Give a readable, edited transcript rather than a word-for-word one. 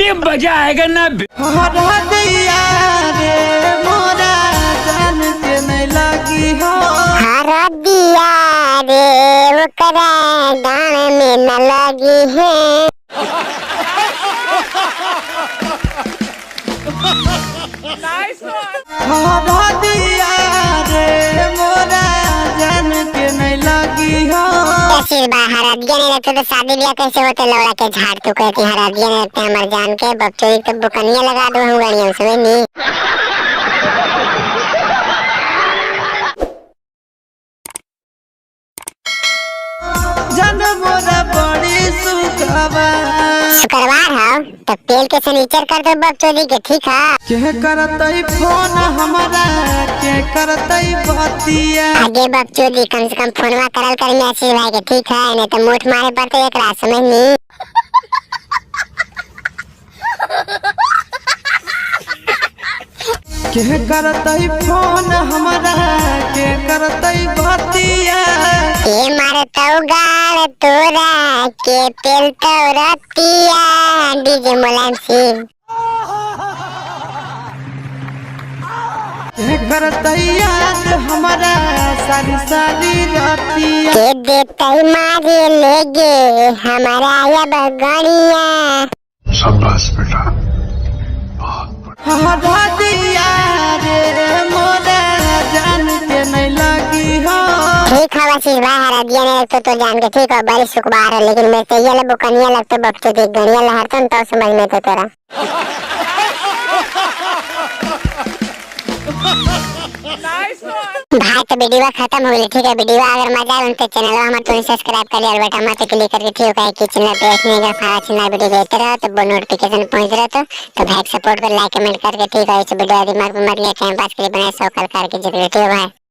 अभी मजा आएगा ना। हरा दिया रे मोरा जान के नहीं लगी हो। हरा दिया रे ओकरा डाण में न लगी है। हरा दिया रे मोरा जान के नहीं लगी हो। आशीष भाई हरा दिया नहीं लगते तो शादी ब्याह कैसे होते? लौड़ा के झाड़ तू कहती हरा दिया नहीं लगते हमारे जान के बकचोदी तो बुकनिया लगा दो हम गणियों से नहीं। जान मोरा बड़ी सुखवा। शुक्रवार हो तो तेल के शनिचर कर दो बकचोदी के, ठीक है? के करतई फोन हमारा के करतई बतिया। आगे बकचोदी कम से कम फोनवा करल करी आशीष भाई के, ठीक है? नहीं तो मुठ मारे पड़ते एक रात, समझ नी? के करतई फोन हमारा के करतई बतिया। के मारतौ गाल तोरा के पेल तो रतिया डीजे मुलायम सिंह। के करतई याद हमारा सारी सारी रतिया। के देतई मारे लेगे हमारा अब गणिया। शाबाश बेटा, बहुत बढ़िया। हरा दिया रे मोरा जान के नहीं लगी हो। ठीक है आशीष भाई हरा दिया नहीं लगतो तो जान के ठीक है, बड़ी सुखबार है, लेकिन मैं चाहिए ले बुकनिया लगतो बकचोदी गणिया लहरतो तो समझ में तो तोरा। भाई तो वीडियो खत्म हो गई, ठीक है? वीडियो अगर मजा आए तो चैनल हमारे तुरंत सब्सक्राइब कर लिया बेटा मत क्लिक करके, ठीक है? कि चैनल पे ऐसे नहीं सारा चैनल वीडियो देखते रहो तो वो नोटिफिकेशन पहुंच रहा तो भाई सपोर्ट कर लाइक कमेंट करके, ठीक है? इस वीडियो दिमाग में मत लिया, टाइम पास के लिए बनाए सौ कल करके जरूर, ठीक है भाई?